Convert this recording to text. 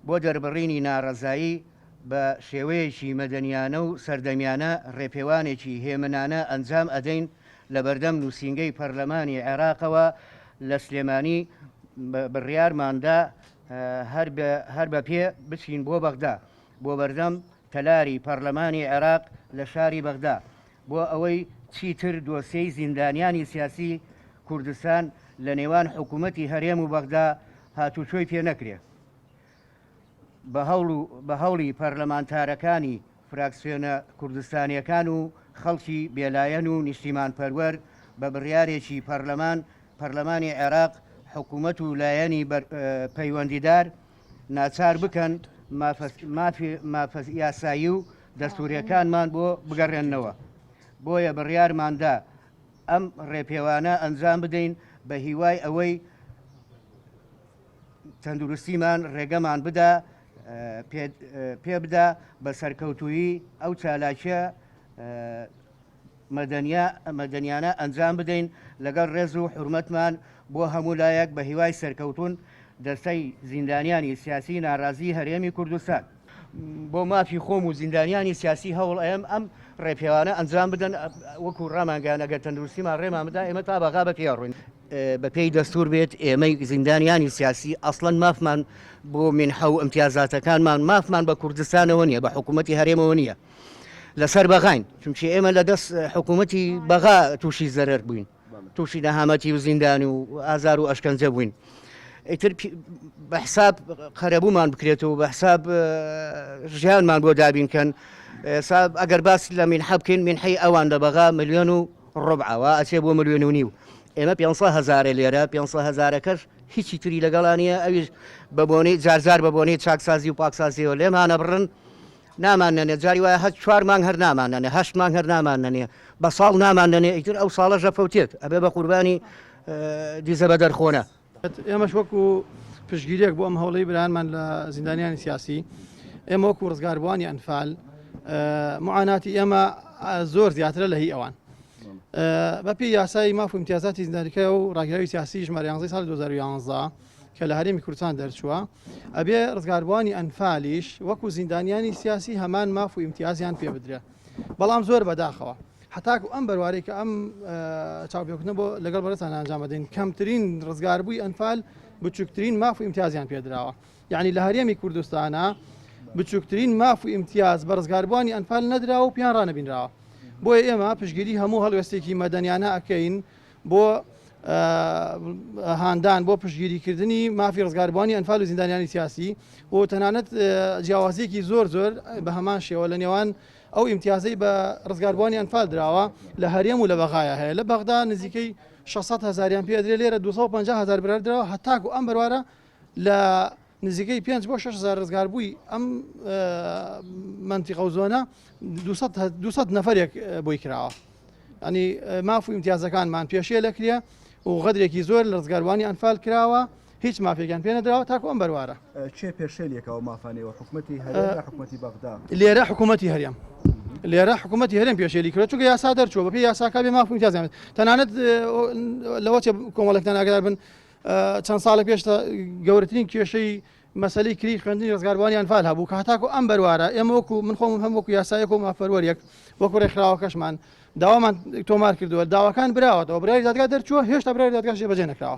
بۆ دەربڕینی ناڕەزایی بە شێوەیەکی مەدەنیانە و سەردەمیانە ڕێپێوانێکی هێمنانە ئەنجام ئەدەین لەبەردەم نووسینگەی پەرلەمانی عێراقەوە لە سلێمانی بڕیارماندا هەر بە پێ بچین بۆ بەغدا بۆ بەردەم تەلاری پەرلەمانی عێراق لە شاری بەغدا بۆ ئەوەی چیتر دۆسیەی زیندانیانی سیاسی کوردستان لە نێوان حکوومەتی هەرێم و بەغدا هاتوچۆی پێ نەکرێ. بە هەوڵی پەرلەمانتارەکانی فراکسیۆنە کوردستانییەکان و خەڵکی بێلایەن و نیشتیمانپەروەر بە بڕیارێکی پەرلەمان پەرلەمانی عێراق حکوومەت و لایەنی پەیوەندیدار ناچار بکەن مافە یاسایی و دەستوورییەکانمان بۆ بگەڕێننەوە. بۆیە بڕیارماندا ئەم ڕێپێوانە ئەنجام بدەین بە هیوای ئەوەی تەندروستیمان ڕێگەمان بدا پێ بدا بە سەرکەوتوویی ئەو چالاکیە مەدەنیانە ئەنجام بدەین لەگەڵ ڕێز و حورمەتمان بۆ هەموو لایەک بە هیوای سەرکەوتون دەستەی زیندانیانی سیاسی ناڕازی هەرێمی کوردستان. بۆ مافی خۆم و زیندانیانی سیاسی هەوڵ ئەیەم ئەم ڕێپێوانە ئەنجام بدەن وەکو ڕامانگەیان ئەگەر تەندروستیمان ڕێمان بدا ئێمە تا بەغا بە پێ ئەڕۆین. بە پێی دەستور بێت ئێمەی زیندانیانی سیاسی ئەسڵەن مافمان بۆ مینحە و ئیمتیازاتەکانمان مافمان بە کوردستانەوە نییە بە حکوومەتی هەرێمەوە نییە لەسەر بەغاین چونکی ئێمە لە دەست حکوومەتی بەغا تووشی زەرەر بووین. تووشی نەهامەتی و زیندان و ئازار و ئەشکەنجە بووین ئیتر بە حساب قەرەبوومان بکرێت و بە حساب ژیانمان بۆ دابین کەن ئەگەر باس لە مینحە بکەین مینحەی ئەوان لە بەغا ملیۆن و ڕبعەوە ئەچێ بۆ ملیۆن و نیو ئێمە 500 هەزارە لێرە 500 هەزارەکەش هیچی تری لەگەڵا نییە ئەویش بە بۆنەی جارجار بە بۆنەی چاکسازی و پاکسازیەوە لێمانە بڕن ناماننەنێ جاری وایە هەر چوار مانگ هەر ناماننەنێ هەشت مانگ هەر ناماننەنێ بە ساڵ ناماننەنێ ئیتر ئەو ساڵەش ئەفەوتێت ئەبێ بە قوربانی دیزە بە دەرخۆنە. ئێمەش وەکو پشتگیریەک بۆ ئەم هەوڵەی برایانمان لە زیندانیانی سیاسی ئێمە وەکو ڕزگاربووانی ئەنفال معاناتی ئێمە زۆر زیاترە لە هی ئەوان بەپێی یاسای ماف و امتیازاتی زیندانیکە و ڕاگیراوی سیاسی ژمارە 11 ساڵی 2011 کە لە هەرێمی کوردستان دەرچووە ئەبێ ڕزگاربووانی ئەنفالیش وەکو زیندانیانی سیاسی هەمان ماف و ئیمتیازیان پێ بدرێ بەڵام زۆر بەداخەوە هەتاکو ئەم بەروارەی کە ئەم چاوپێکوتنە بۆ لەگەڵ بەڕێزتان ئەنجام ئەدەین کەمترین ڕزگاربووی ئەنفال بچووکترین ماف و ئیمتیازیان پێدراوە یعنی لە هەرێمی کوردستانە بچووکترین ماف و ئیمتیاز بە ڕزگاربووانی ئەنفال نەدراوە و پیان ڕانەبینراوە بۆیە ئێمە پشگیری هەموو هەڵوێستێکی مەدەنیانە ئەکەین بۆ هاندان بۆ پشتگیریکردنی مافی ڕزگاربووانی ئەنفال و زیندانیانی سیاسی و تەنانەت جیاوازیەکی زۆر زۆر بە هەمان شێوە لە نێوان ئەو ئیمتیازەی بە ڕزگاربووانی ئەنفال دراوە لە هەرێم و لە بەغایا هەیە لە بەغدا نزیکەی 600 هەزاریان پێدرێ لێرە 250 هەزار برار دراوە هەتاکو ئەم بەروارە لە نزیکەی پێنج بۆ 6 هەزار ڕزگاربووی ئەم مەنتیقە و زۆنە 200 نەفەرێک بۆی کراوە ینی ماف و ئیمتیازەکانمان پێشێ لەکرێ و غەدرێکی زۆر لە ڕزگاروانی ئەنفال کراوە هیچ مافێکیان پێ نەدراوە تاکو ئەم بەروارە. کێ پێشێلیەکە ئەو مافانەیەوە حکومەتی هەرێم یا حکومەتی بەغدا؟ لێرە حکومەتی هەرێم لێرە حکومەتی هەرێم پێشێلی کردوە چونکە یاسا دەرچووە بەپێی یاساکە بێ ماف و ئیمتیازیان بێت تەنانەت لەوە چێ کۆمەڵێکتان ئاگادار بن چەند ساڵە پێش گەورەترین کێشەی مەسەلەی کری خوێندنی ڕزگاربووانی ئەنفال هەبوو کە هەتاکو ئەم بەروارە ئێمە وەکو من خۆم هەم وەکو یاسایەک و مافپەروەرێک وەکو ڕێکخراوەکەشمان داوامان تۆمار کردووە داواکان براوەتەوە بڕیاری دادگا دەرچووە هێشتا بڕیاری دادگاش جێبەجێ نەکراوە.